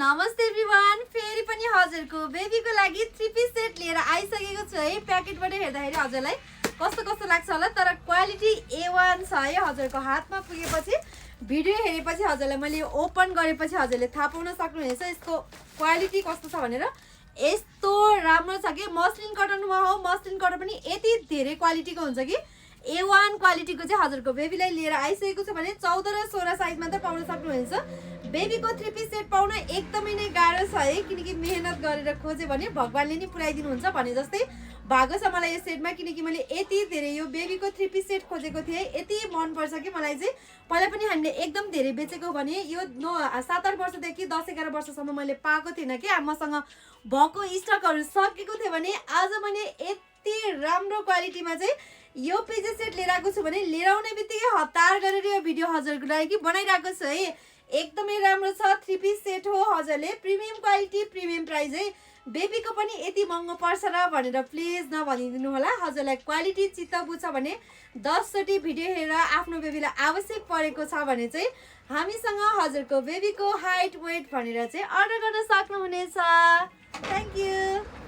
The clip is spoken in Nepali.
नमस्ते एभ्रिवान, फेरि पनि हजुरको बेबीको लागि 3 पिस सेट लिएर आइसकेको छु है। प्याकेटबाट हेर्दाखेरि हजुरलाई कस्तो कस्तो लाग्छ होला, तर क्वालिटी A1 छ है। हजुरको हातमा पुगेपछि भिडियो हेरेपछि हजुरलाई मैले ओपन गरेपछि हजुरले थाहा पाउन सक्नुहुनेछ यसको क्वालिटी कस्तो छ भनेर। यस्तो राम्रो छ कि मस्लिन कटनमा हो, मस्लिन कटन पनि यति धेरै क्वालिटीको हुन्छ कि A1 क्वालिटीको चाहिँ हजुरको बेबीलाई लिएर आइसकेको छ भने 14 र 16 साइज मात्र पाउन सक्नुहुनेछ। बेबीको 3 पिस सेट पाउन एकदमै नै गाह्रो छ है, किनकि मेहनत गरेर खोजे भने भगवानले नि पुऱ्याइदिनुहुन्छ भने जस्तै भएको छ मलाई यो सेटमा। किनकि मैले यति धेरै यो बेबीको 3 पिस सेट खोजेको थिएँ, यति मन पर्छ कि मलाई चाहिँ। पहिला पनि हामीले एकदम धेरै बेचेको भने यो 7-8 वर्षदेखि 10-11 वर्षसम्म मैले पाएको थिएन कि मसँग भएको स्टकहरू सकेको थियो भने आज मैले यति राम्रो क्वालिटीमा चाहिँ यो पिस सेट लिएर आएको छु भने लिएर आउने बित्तिकै हतार गरेर यो भिडियो हजुरको लागि बनाइरहेको छु है। एकदमै राम्रो छ, 3 पिस सेट हो। हजुरले प्रिमियम क्वालिटी प्रिमियम प्राइस है। बेबीको पनि यति महँगो पर्छ र भनेर प्लिज नभनिदिनु होला। हजुरलाई क्वालिटी चित्त बुझ्छ भने 10 चोटि भिडियो हेरेर आफ्नो बेबीलाई आवश्यक परेको छ भने चाहिँ हामीसँग हजुरको बेबीको हाइट वेट भनेर चाहिँ अर्डर गर्न सक्नुहुनेछ। Thank you.